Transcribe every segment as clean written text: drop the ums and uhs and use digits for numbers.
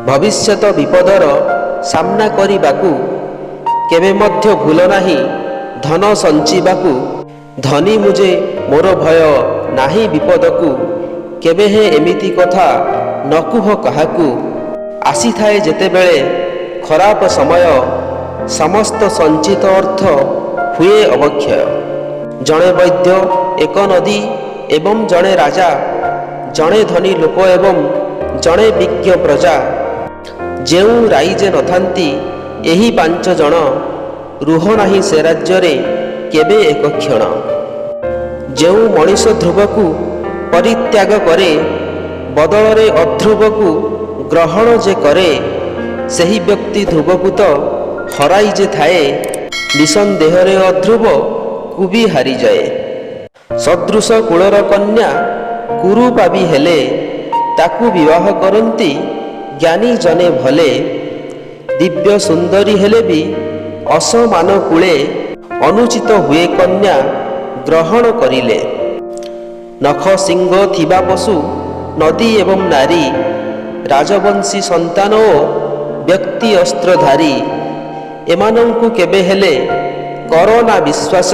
ଭବିଷ୍ୟତ ବିପଦର ସାମ୍ନା କରିବାକୁ। କେବେ ମଧ୍ୟ ଭୁଲ ନାହିଁ ଧନ ସଞ୍ଚିବାକୁ। ଧନୀ ମୁଁ ଯେ, ମୋର ଭୟ ନାହିଁ ବିପଦକୁ। କେବେ ହେଁ ଏମିତି କଥା ନ କୁହ କାହାକୁ। ଆସିଥାଏ ଯେତେବେଳେ ଖରାପ ସମୟ, ସମସ୍ତ ସଞ୍ଚିତ ଅର୍ଥ ହୁଏ ଅବକ୍ଷୟ। ଜଣେ ବୈଦ୍ୟ, ଏକ ନଦୀ ଏବଂ ଜଣେ ରାଜା, ଜଣେ ଧନୀ ଲୋକ ଏବଂ ଜଣେ ବିଜ୍ଞ ପ୍ରଜା। ଯେଉଁ ରାଇଜେ ନଥାନ୍ତି ଏହି ପାଞ୍ଚ ଜଣ, ରୁହ ନାହିଁ ସେ ରାଜ୍ୟରେ କେବେ ଏକ କ୍ଷଣ। ଯେଉଁ ମଣିଷ ଧ୍ରୁବକୁ ପରିତ୍ୟାଗ କରେ, ବଦଳରେ ଅଧ୍ରୁବକୁ ଗ୍ରହଣ ଯେ କରେ, ସେହି ବ୍ୟକ୍ତି ଧ୍ରୁବକୁ ତ ହରାଇ ଯେ ଥାଏ, ନିଃସନ୍ଦେହରେ ଅଧ୍ରୁବକୁ ବି ହାରିଯାଏ। ସଦୃଶ କୁଳର କନ୍ୟା କୁରୂପା ବି ହେଲେ, ତାକୁ ବିବାହ କରନ୍ତି ଜ୍ଞାନୀ ଜନେ ଭଲେ। ଦିବ୍ୟ ସୁନ୍ଦରୀ ହେଲେ ବି ଅସମାନ କୁଳେ, ଅନୁଚିତ ହୁଏ କନ୍ୟା ଗ୍ରହଣ କରିଲେ। ନଖ ଶିଙ୍ଗ ଥିବା ପଶୁ, ନଦୀ ଏବଂ ନାରୀ, ରାଜବଂଶୀ ସନ୍ତାନ ଓ ବ୍ୟକ୍ତି ଅସ୍ତ୍ରଧାରୀ, ଏମାନଙ୍କୁ କେବେ ହେଲେ କର ନା ବିଶ୍ୱାସ।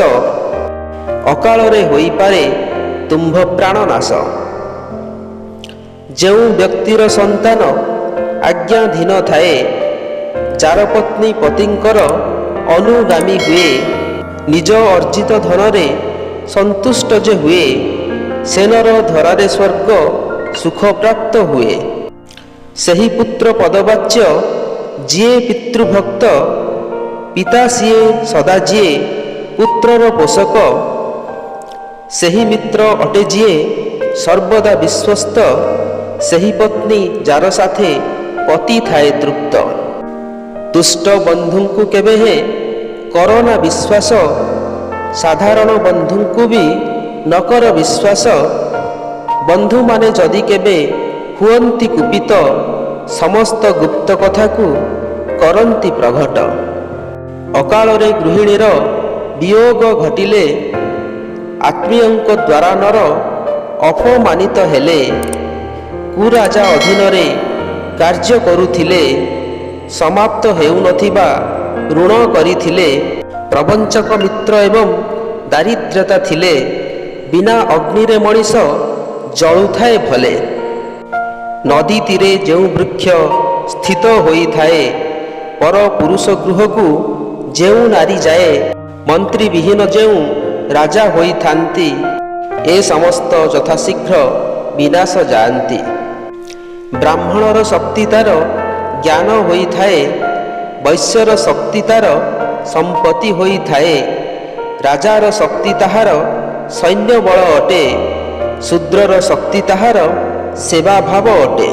ଅକାଳରେ ହୋଇପାରେ ତୁମ୍ଭ ପ୍ରାଣନାଶ। ଯେଉଁ ବ୍ୟକ୍ତିର ସନ୍ତାନ ଆଜ୍ଞାଧୀନ ଥାଏ, ଯାର ପତ୍ନୀ ପତିଙ୍କର ଅନୁଗାମୀ ହୁଏ, ନିଜ ଅର୍ଜିତ ଧନରେ ସନ୍ତୁଷ୍ଟ ଯେ ହୁଏ, ସେ ନର ଧରାରେ ସ୍ୱର୍ଗ ସୁଖ ପ୍ରାପ୍ତ ହୁଏ। ସେହି ପୁତ୍ର ପଦବାଚ୍ୟ ଯିଏ ପିତୃଭକ୍ତ, ପିତା ସିଏ ସଦା ଯିଏ ପୁତ୍ରର ପୋଷକ, ସେହି ମିତ୍ର ଅଟେ ଯିଏ ସର୍ବଦା ବିଶ୍ୱସ୍ତ, ସେହି ପତ୍ନୀ ଯାର ସାଥେ ପତି ଥାଏ ତୃପ୍ତ। ଦୁଷ୍ଟ ବନ୍ଧୁଙ୍କୁ କେବେ ହେଁ କର ନା ବିଶ୍ୱାସ। ସାଧାରଣ ବନ୍ଧୁଙ୍କୁ ବି ନ କର ବିଶ୍ୱାସ। ବନ୍ଧୁମାନେ ଯଦି କେବେ ହୁଅନ୍ତି କୁପିତ, ସମସ୍ତ ଗୁପ୍ତ କଥାକୁ କରନ୍ତି ପ୍ରଘଟ। ଅକାଳରେ ଗୃହିଣୀର ବିୟୋଗ ଘଟିଲେ, ଆତ୍ମୀୟଙ୍କ ଦ୍ୱାରା ନର ଅପମାନିତ ହେଲେ, କୁରାଜା ଅଧୀନରେ କାର୍ଯ୍ୟ କରୁଥିଲେ, ସମାପ୍ତ ହେଉନଥିବା ଋଣ କରିଥିଲେ, ପ୍ରବଞ୍ଚକ ମିତ୍ର ଏବଂ ଦାରିଦ୍ର୍ୟତା ଥିଲେ, ବିନା ଅଗ୍ନିରେ ମଣିଷ ଜଳୁଥାଏ ଭଲେ। ନଦୀ ତୀରେ ଯେଉଁ ବୃକ୍ଷ ସ୍ଥିତ ହୋଇଥାଏ, ପର ପୁରୁଷ ଗୃହକୁ ଯେଉଁ ନାରୀ ଯାଏ, ମନ୍ତ୍ରୀ ବିହୀନ ଯେଉଁ ରାଜା ହୋଇଥାନ୍ତି, ଏ ସମସ୍ତ ଯଥାଶୀଘ୍ର ବିନାଶ ଯାଆନ୍ତି। ବ୍ରାହ୍ମଣର ଶକ୍ତି ତାର ଜ୍ଞାନ ହୋଇଥାଏ, ବୈଶ୍ୟର ଶକ୍ତି ତାର ସମ୍ପତ୍ତି ହୋଇଥାଏ, ରାଜାର ଶକ୍ତି ତାହାର ସୈନ୍ୟ ବଳ ଅଟେ, ଶୂଦ୍ରର ଶକ୍ତି ତାହାର ସେବା ଭାବ ଅଟେ।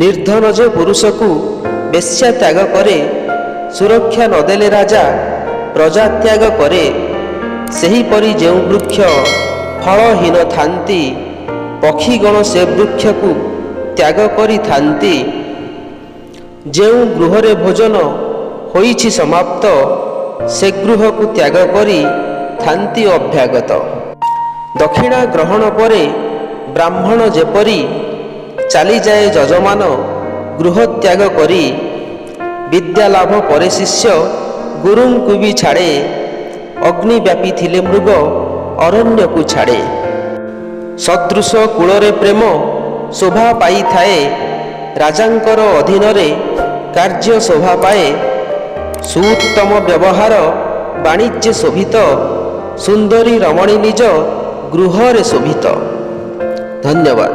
ନିର୍ଦ୍ଧନ ଯେ ପୁରୁଷକୁ ବେଶ୍ୟା ତ୍ୟାଗ କରେ, ସୁରକ୍ଷା ନଦେଲେ ରାଜା ପ୍ରଜା ତ୍ୟାଗ କରେ, ସେହିପରି ଯେଉଁ ବୃକ୍ଷ ଫଳହୀନ ଥାନ୍ତି, ପକ୍ଷୀଗଣ ସେ ବୃକ୍ଷକୁ ତ୍ୟାଗ କରିଥାନ୍ତି। ଯେଉଁ ଗୃହରେ ଭୋଜନ ହୋଇଛି ସମାପ୍ତ, ସେ ଗୃହକୁ ତ୍ୟାଗ କରି ଥାନ୍ତି ଅଭ୍ୟାଗତ। ଦକ୍ଷିଣା ଗ୍ରହଣ ପରେ ବ୍ରାହ୍ମଣ ଯେପରି ଚାଲିଯାଏ ଯଜମାନ ଗୃହ ତ୍ୟାଗ କରି, ବିଦ୍ୟା ଲାଭ ପରେ ଶିଷ୍ୟ ଗୁରୁଙ୍କୁ ବି ଛାଡ଼େ, ଅଗ୍ନି ବ୍ୟାପି ଥିଲେ ମୃଗ ଅରଣ୍ୟକୁ ଛାଡ଼େ। ସଦୃଶ କୂଳରେ ପ୍ରେମ ଶୋଭା ପାଇଥାଏ, ରାଜାଙ୍କର ଅଧୀନରେ କାର୍ଯ୍ୟ ଶୋଭା ପାଏ, ସୁଉତ୍ତମ ବ୍ୟବହାର ବାଣିଜ୍ୟ ଶୋଭିତ, ସୁନ୍ଦରୀ ରମଣୀ ନିଜ ଗୃହରେ ଶୋଭିତ। ଧନ୍ୟବାଦ।